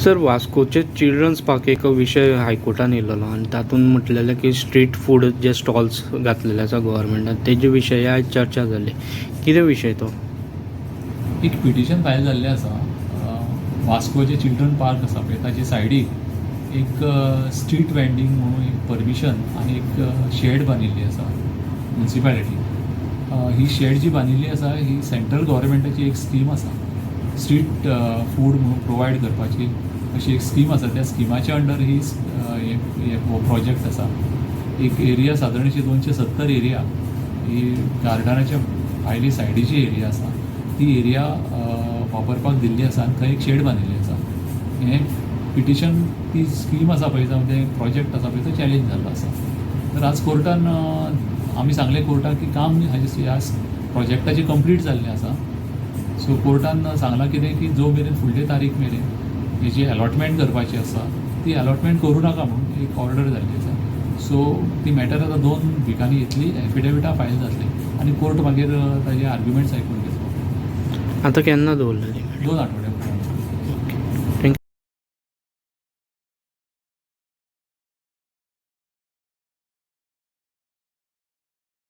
Sir, वास्कोचे children's park एक विशय हायकोर्टान येयलेलो आनी तातूंत म्हटलेलें की स्ट्रीट फूड जे स्टॉल्स घातलेले आसा गव्हर्मेंटान, तेजे विशय आयज चर्चा जाली. कितें विशय तो? एक पिटिशन फायल जाल्लें आसा. वास्को जे चिल्ड्रन पार्क आसा पळय, ताजे सायडीक एक स्ट्रीट वेंडींग म्हणून एक परमिशन आनी एक शेड बांदिल्ली आसा मुन्सिपालिटीन. ही शेड जी बांदिल्ली आसा, ही सेंट्रल गव्हर्मेंटाची एक स्कीम आसा. स्ट्रीट फूड म्हणून प्रोवायड करपाची अशी एक स्कीम आसा. त्या स्किमाच्या अंडर ही हो प्रोजेक्ट आसा. एक एरिया सादारणशी 270 एरिया, ही गार्डनाच्या भायली सायडीची एरिया आसा, ती एरिया वापरपाक दिल्ली आसा आनी थंय एक शेड बांदिल्ली आसा. हें पिटिशन, ती स्कीम आसा पळय, जावं तें प्रोजेक्ट आसा पळय, तो चॅलेंज जाल्लो आसा. तर आज कोर्टान आमी सांगलें कोर्टाक की काम हाजें, ह्या प्रोजेक्टाचें कंप्लीट जाल्लें आसा. सो कोर्टान सांगलां कितें की जो मेरेन फुडले तारीख मेरेन हेजी अलॉटमेंट करपाची आसा, ती अलॉटमेंट करूं नाका म्हणून एक ऑर्डर जाल्ली आसा. सो ती मॅटर आतां 2 विकांनी येतली, एफिडेविटां फायल जातली आनी कोर्ट मागीर ताजे आर्ग्युमेंट्स आयकून घेतलो. आतां केन्ना दवरलेली? 2 आठवड्या उपरांत.